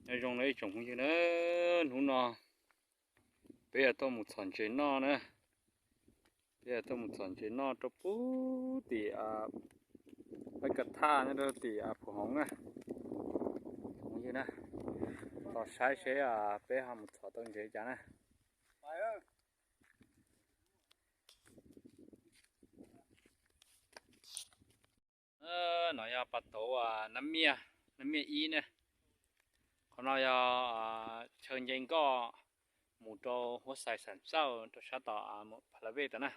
Nyob zoo na ib tsoom phooj ywg na, hnub no peb yuav tuaj mus txhom ntses noj na. Peb yuav tuaj mus txhom ntses noj rau pub tim Paj Ka Thaj nyob rau tim Phuv Hoov na. Phooj ywg na, tos saib seb peb ho mus txhom tau ntses cas na. No yog pas tauv Nab Miaj, Nab Miaj ib ne. Qhov no yog chaw nce nkoj mus rau Huab Xais Xam Xauj rau sab tom Pha La Vej tod na.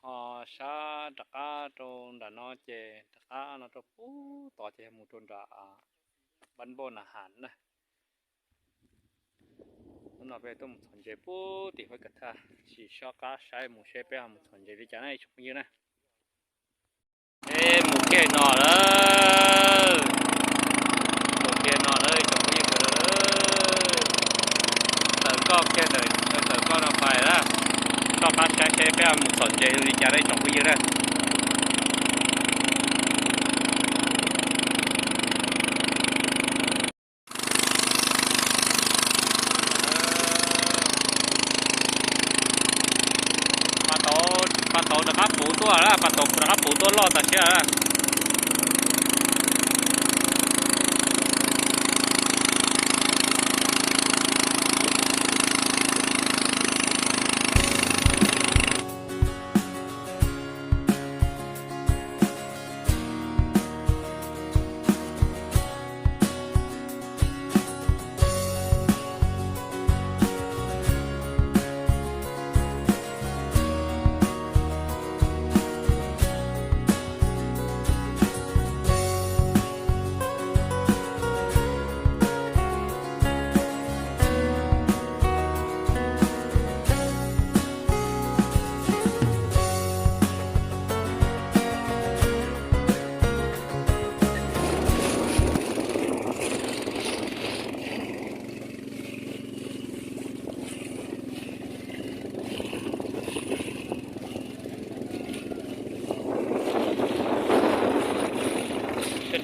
Ho sab rov qab rau nram no ces rov qab no rau pub tod ces yog mus rau nram Npaj Npauj Na Ham na. Hnub no peb tuaj mus txhom ntses pub tim Huab Ka Thaj, sim soj qab saib mus seb peb ho mus txhom ntses li cas na ib tsoom phooj ywg na. Peb mus kiag no lawm, mus kiag no lawm ib tsoom phooj ywg sawv daws. Tawm nkoj kiag ntawm, tawm nkoj no pais na, soj qab saib seb peb ho mus txhom ntses li cas na ib tsoom phooj ywg na. Pas tauv, pas tauv rov qab puv tuaj lawm, pas tauv rov qab puv tuaj loj tas siab lawm.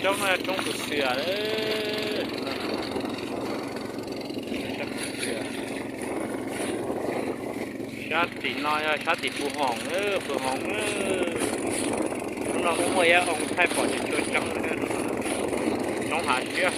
Cov roob no yog roob tus xias, sab tim no yog sab tim Phu Hoom, Phu Hoom. Hnub no muaj muaj ib oo thaij pom tsis tshua tseeb, roob hav siab.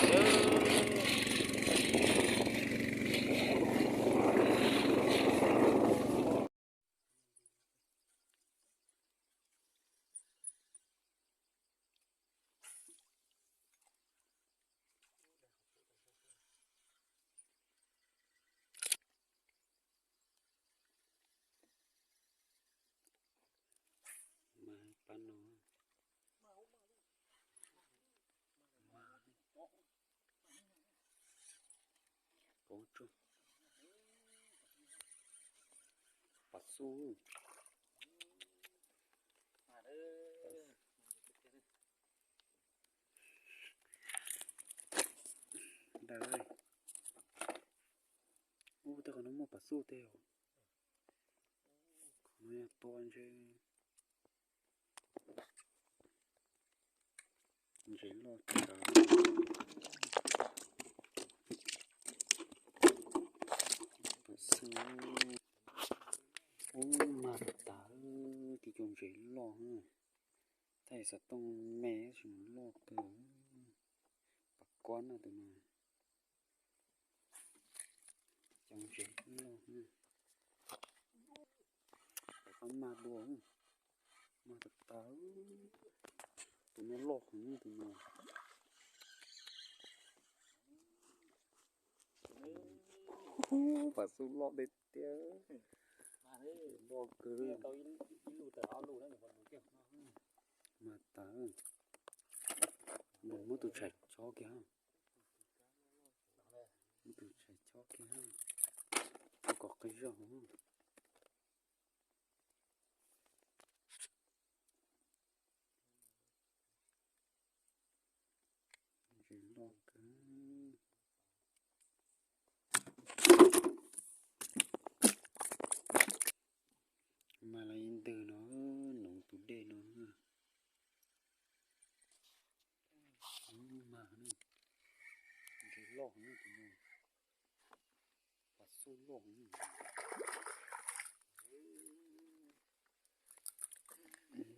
Pas xub. Ntawd, ub, tej qhov no muaj pas xub tej os. Qhov no yog tua ntshe. Ntses loj tas. Pas xub. Ub, mag tas, tib co ntses loj. Thaij xov tooj me tab sis mas loj kawg. Pas kuab no tus no. Cov ntses loj, pab mag dua, mag tas tas. Tus no loj heev tus no. Pas xub loj tiag tiag. Loj kawg. Mag tas. Muab tus tshais chob kiag. Muab tus tshais chob kiag. Ua kom qis zog. Ntses loj kawg. Mag los ib ntwg no, nuv tus dej no. Mag, ntses loj, pas xub loj,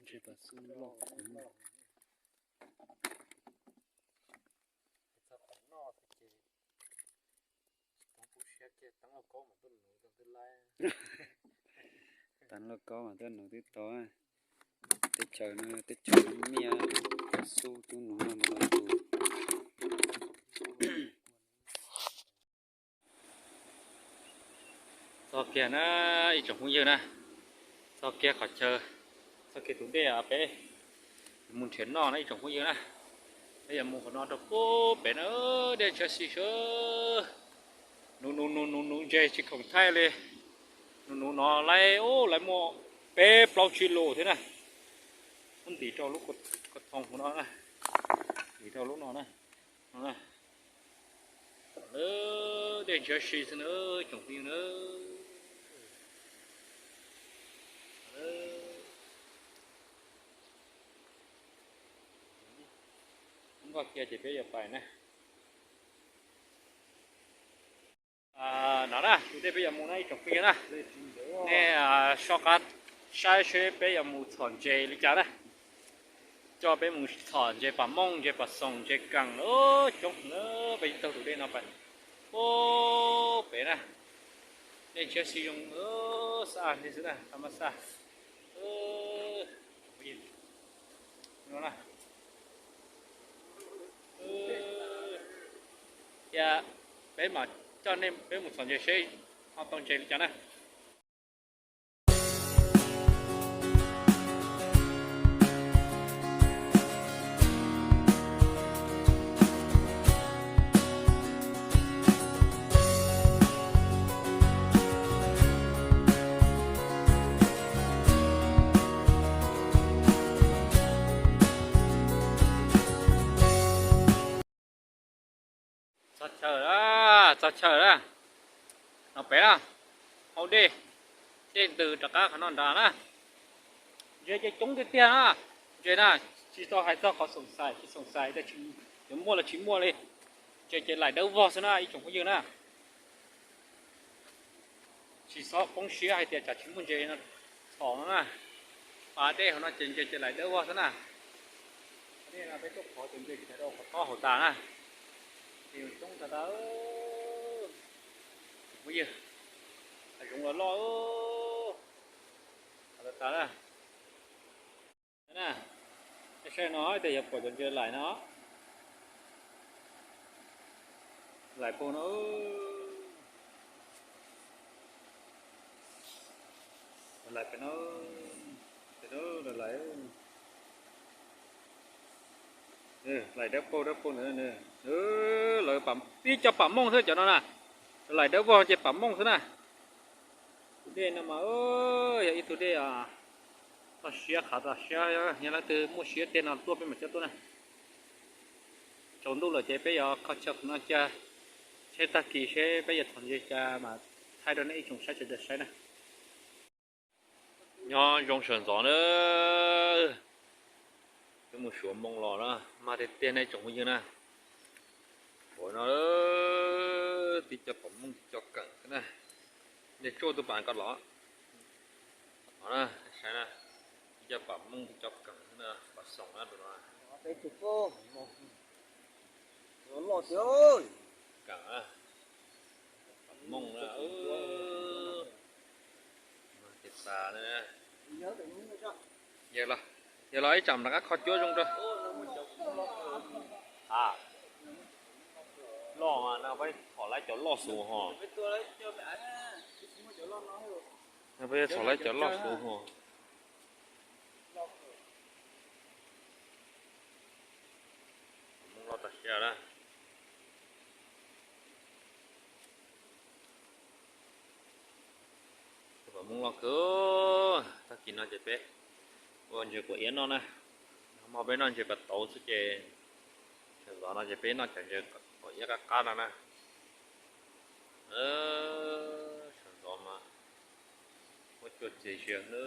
ntshe pas xub loj. Tav lauj kaub mas tuaj nuv twb tau. Teb chaws no teb chaws miaj, xub tub nuv no mas no tus. Txog kiag na ib tsoom phooj ywg na, txog kiag qhov chaw, txog kiag tus dej peb mus nrhiav noj na ib tsoom phooj ywg na. Peb yuav mus qhov no rau pub pem na, dej ntshiab si sab. Nuv nuv nuv nuv nuv ntses tsis khoom thaij li. Nuv nuv no laib ub laib muaj peb plaub tsib lus thiab na. Muab ntim rau lub ko thoo hauv no na, ntim rau lub no na. Dej ntshiab si xwb na tsoom phooj ywg na. Nkoj kiag ces peb yuav pais na. No na, tus dej peb yuav mus na ib tsoom phooj ywg na. Nej soj qab saib seb peb yuav mus txhom ntses li cas na. Coj peb mus txhom ntses pam mooj, ntses pam xoom, ntses keem, coob na. Peb taug tus dej no pais pub pem na. Dej ntshiab si zoo, xab li xwb na, tha ma xaj. Cia peb mam coj nej peb mus txhom ntses seb ho tau ntses li cas na. Txog chaw, txog chaw na. No pem na, hauv dej, dej ntws rov qab qhov no nrad na. Ntses ces coob tiag tiag na. Ntses na, tsis tau hais txog qhov xoom xais tsis xoom xais, yuav muaj los tsis muaj li. Ntses ces laim dawb vog xwb na ib tsoom phooj ywg na. Tsis txhob poob siab hais tias tsam tsis muaj ntses no txhom no na. Pas dej hauv no ces ntses ces laim dawb vog xwb na. Dej no peb tuaj qhov ces ntses tsis thaiv rau qhov tob hauv tas na. Ces coob tas tas. Phooj ywg, hav zoov los loj, tas tas na. Na, saib no tias yuav pom cov ntses laim no. Laim pug no. Laim pem no. Laim, laim dawb paug dawb paug ntawd. Lawv tib co pam mooj xwb cov no na. Laim dawb vog ces pam mooj xwb na. Tus dej no mas yog ib tug dej txog siab qhav txog siab, yog leej twg muaj siab tiag no tuaj peb mam coj tuaj na. Tsaus ntuj lawm ces peb yuav kho chaw qhov no cia, seb tag kis seb peb yuav txhom ntses cas mas thaij rau nej ib tsoom saib sawv daws saib na. Nyob zoo sawv ntxov na. Peb mus suav moo los na, mag tiag tiag nej tsoom phooj ywg na. Pom no, tib co pam mooj tib co keem xwb na. Ntses tsuaj tus pam ko los. No na, saib na, tib co pam mooj tib co keem xwb na, pam xoom na tus no. Keem na, pam mooj na. Ces tas na. Yog los ib tsam rov qab kho cuab zoo rau. Loj mas no peb txhom laib cov loj xus ho. No peb txhom laib cov loj xus ho. Pam mooj loj tas siab na. Pam mooj loj kawg. Tag kis no ces peb ua ntses quav iab noj na. Hmo peb noj ntses pas tauv xwb ces sawv ntxov no ces peb noj cov ntses quav iab qab qab no na. Sawv ntxov mas muab cua txias zias na.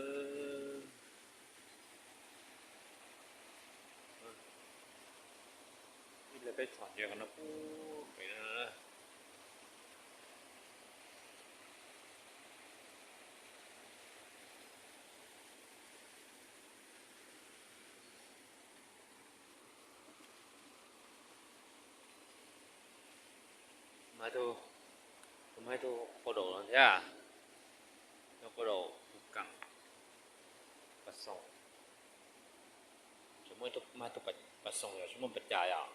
Ib pliag peb txhom ntses qhov no pub pem no. Mas tus, tus mas tus quas daum no thiab, tus quas daum tus keem pas xoom, mas tus pas xoom yog tsis muaj pas cas yom,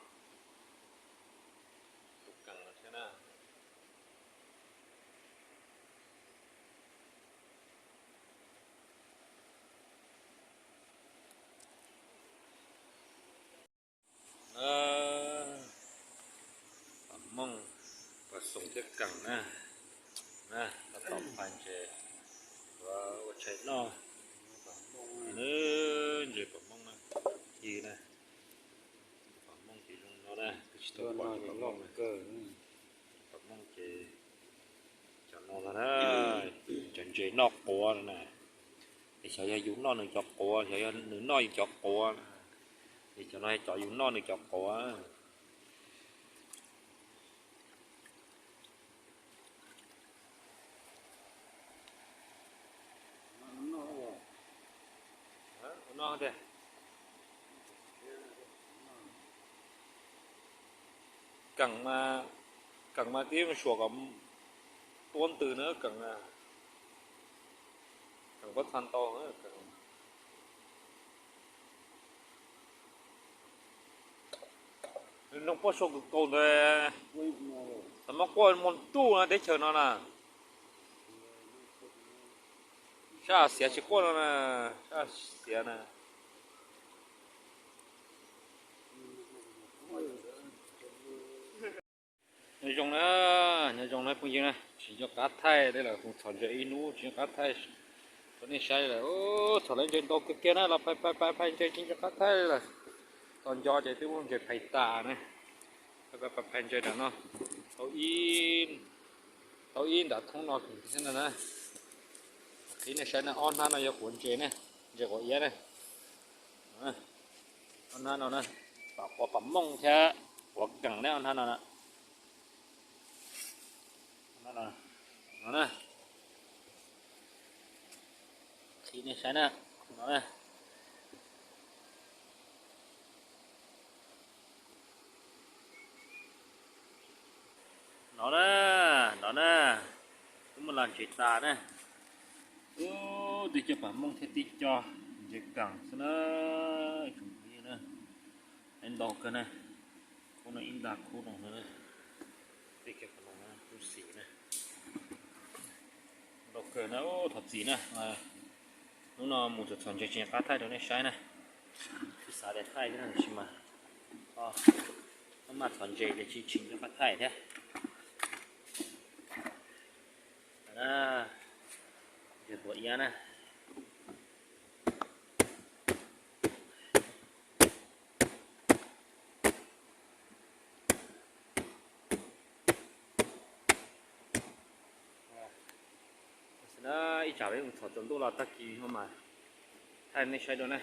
tus keem no thiab na. Pas mooj, pas xoom thiab keem na. Tab tom phais ntses, ua tshais noj. Ntses pas mooj na, ci na. Pas mooj ces zoo no na, twb tsis tau pom pas mooj na. Pas mooj ces cov no na, cov ntses noj quav no na. Es xyov yog yus noj nws cov quav, xyov yog nws noj yus cov quav, es cov no yog cov yus noj nws cov quav. Keem mas, keem mas tib suam kom tuab ntws na, keem, keem pob txha ntau. Nws nrog pob suav kawg nkaus ntawd, txawm muab quaj muag nruj no teb chaws no na. Sab Axiav tsis quaj no na, sab Axiav na. Nyob zoo na, nyob zoo na phooj ywg na, tsis nco qab thaij tej lawm, kuv txhom ntses ib hnub tsis nco qab thaij. Rau nej saib lawm, txhom lawv ntses ntau kawg kiag na, los phais phais phais ntses tsis nco qab thaij lawm. Tos nco ces twb muaj ntses phais tas na. Phais phais ntses nram no, tau ib nram thoob no thiab na. Qhib nej saib na, ob hnab no yog quav ntses na, ntses quav iab na. Ob hnab no na, quav pas mooj thiab quav keem na, ob hnab no na. No na, qhib nej saib na, no na. No na, no na, twb muaj las ntses tas na. Ub, tib co pas mooj thiab tib co ntses keem xwb na. Ntau kawg na, khub no ib nta khub no, tej kiag qhov no kub xim na. Ntau kawg na, thov txim na. Hnub no mus txhom ntses tsis nco qab thaij rau nej saib na. Twb xav tias thaij thiab tab sis mas maj maj txhom ntses ces tsis tsis nco qab thaij thiab. Ntses quav iab na. Ib tsam peb mus txhom tsaus ntuj los tag kis no mas thaij nej saib dua na.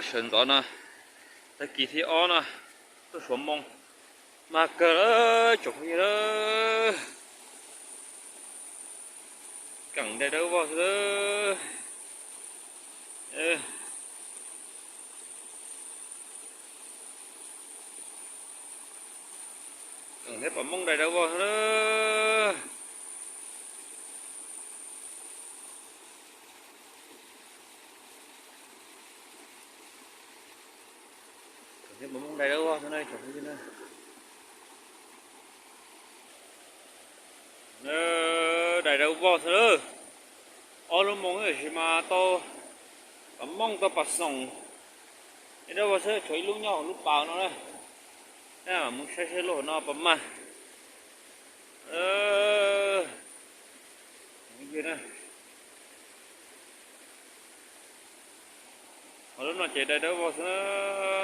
Sawv ntxov no, tag kis thib ob no, tuaj suav moo, mag kawg lawm tsoom phooj ywg lawm. Keem dai dawb vog xwb lawm. Keem thiab pas mooj dai dawb vog xwb lawm. Keem thiab pas mooj dai dawb vog xwb na tsoom phooj ywg na. Dai dawb vog xwb lawm. Ob lub moo tab sis mas tau pas mooj tau pas xoom. Dai dawb vog xwb, tshuav ib lub nyob hauv lub pas no na. Mus saib saib lub hauv no puas mag. Ho lub no ces dai dawb vog xwb,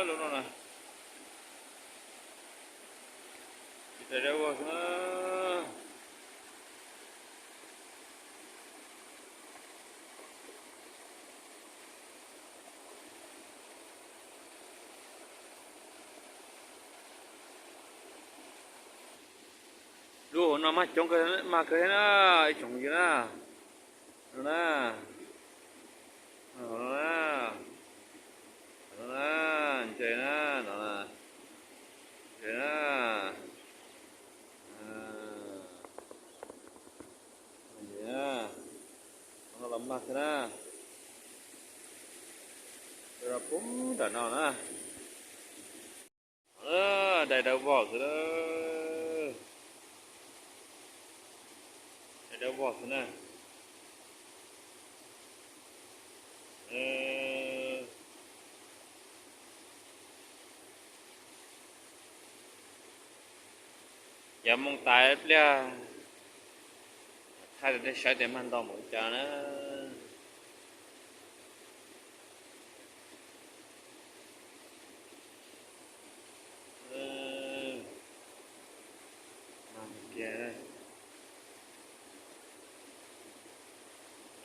lub no na. Ces dai dawb vog xwb. Lub hauv no mag coob kawg, mag kawg thiab na, ib tsoom ywg na. No na, no na, no na, ntses na, no na, ntses na. Dai dawb vog xwb na. Dai dawb vog xwb na. Yav moo tas ib pliag, thaij rau nej saib tias mag ntau npaum li cas na.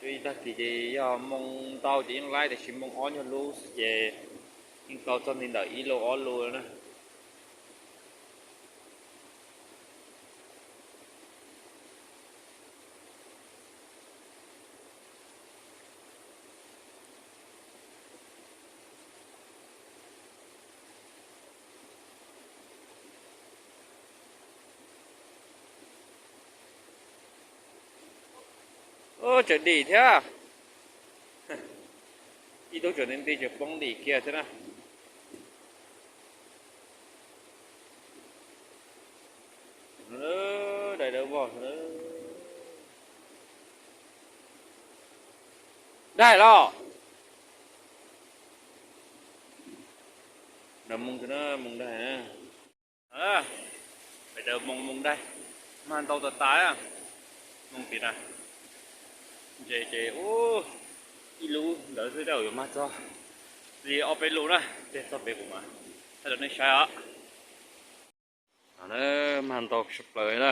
Ib tag kis ces yog moo ntau ces yeej laib, tiam sis moo ob nyuag lub xwb ces yeej tau txog nti ntawm ib lub ob lub na. Tseem dim thiab. Ib tug tseem nti nti tseem poob dim kiag thiab na. Dai dawb vog. Dai los. Moo, moo dai. Peb daws moo, moo dai, mag ntau tas tas. Moo tim na, ntses ces ib lub ntawd xwb, yuav mag txog li ob peb lub na, ces txog pem kuv mam thaij rau nej saib os. Mag ntau tshaj plaws na.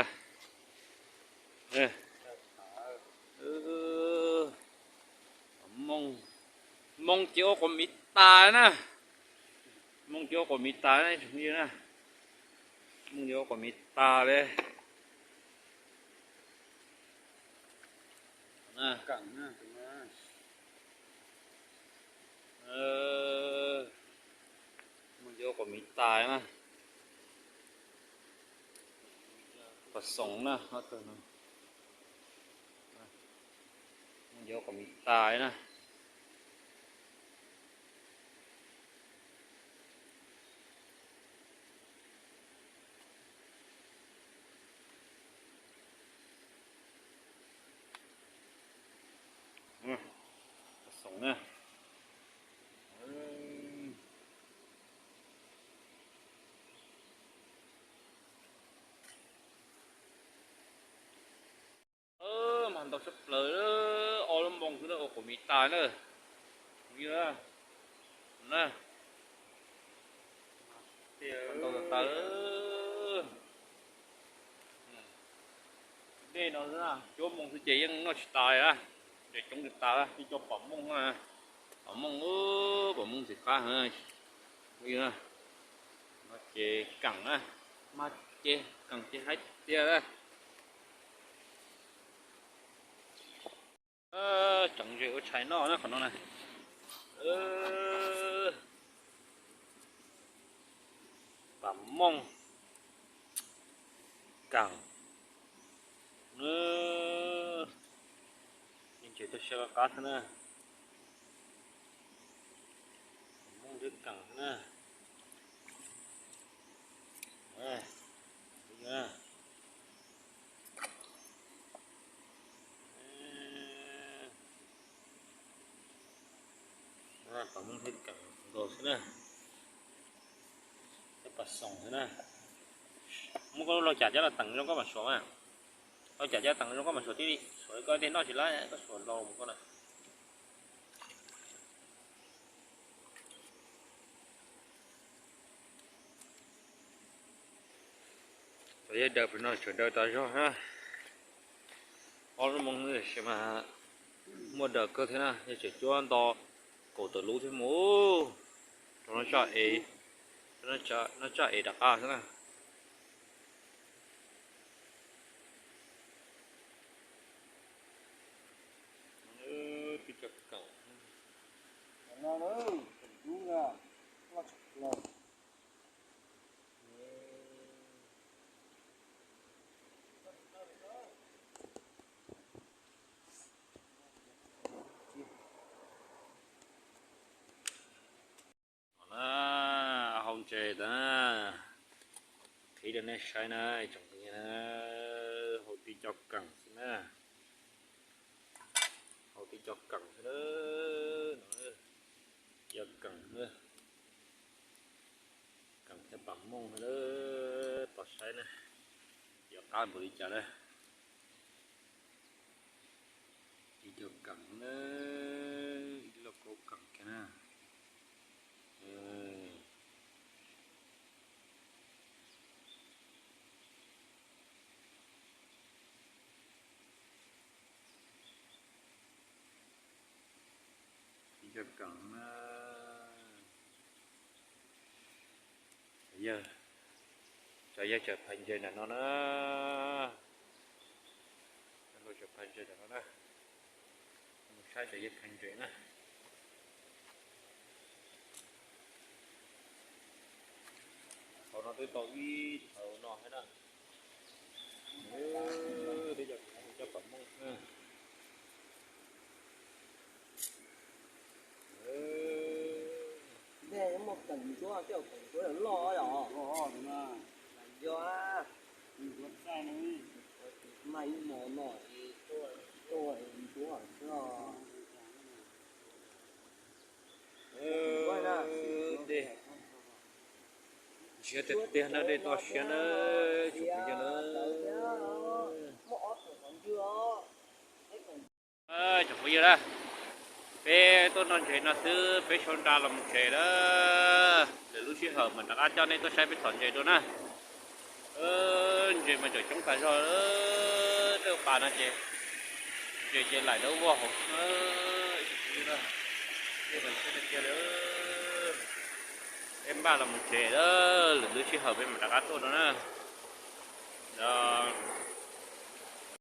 Moo, moo ces ua quas miv tas na. Moo ces ua quas miv tas na, tsoom phooj ywg na. Moo ces ua quas miv tas li. Moo ces ua quas miv tas na. Pas xoom na, moo ces ua quas miv tas na. Xoom na. Mag ntau tshaj plaws, ob lub moo xwb na, ua quas miv tas na. Ntau tas tas. Dej no xwb na, cuab moo xwb ces yeej noj tsis tas li, ces coob tsis tas li, cov pom mooj, pom mooj, pom mooj ntxim qab. No ces keem na, mag ces keem ces haib tiag. Tseem ze ua tshais noj na qhov no na. Pom mooj, keem. Ntses tuaj siab qab qab xwb na. Pom mooj thiab keem xwb na. Pom mooj thiab keem nkaus xwb na. Thiab pas xoom xwb na. Muab koj lub lau cam coj los teem zoo koj mam suav mas. Lau cam coj teem zoo koj mam suav tib li, suav koj tej noj tsis lab koj suav lau mus koj na. Cov yawg daws pem no tseem daws tas zog na. Ob lub moo tab sis mas muaj daws kawg thiab na, yog tseem cuab nto kaum tawm lub thiab mus rau no, noj tsaj ev rov qab xwb na. Hau ntses tas na. Ib rau nej saib na, tsoom phooj ywg na, hau tib co keem xwb na, hau tib co keem xwb na, no, yog keem na, keem thiab pam mooj na, tos saib na, yuav qab npaum li cas na. Ib co keem na, ib lauj kaub keem kiag na. Ib co keem na. Yawg, cov yawg tseem phais ntses ntawm no na. Cov yawg tseem phais ntses ntawm no na. Mus saib cov yawg phais ntses na. Thaum no twb tau ib thaum no thiab na. Cov pam mooj. Nej muaj keem ntsuab, tej keem ntsuab loj yom. Yog mas ib hmo no es tuaj ntsuab xwb os. Dej ntsiag tiag tiag na, dej toj siab na, tsoom phooj ywg na. Tsoom phooj ywg na, peb tuaj noj ntses no xwb, peb sau nra los mus tsev na. Lwm lub sij hawm mam rov qab coj nej tuaj saib peb txhom ntses dua na. Ntses mas tseem coob tas zog, tej pas no ces ntses ces laim dawb vog hauv. Peb npaj los mus tsev, lwm lub sij hawm peb mam rov qab tuaj no na.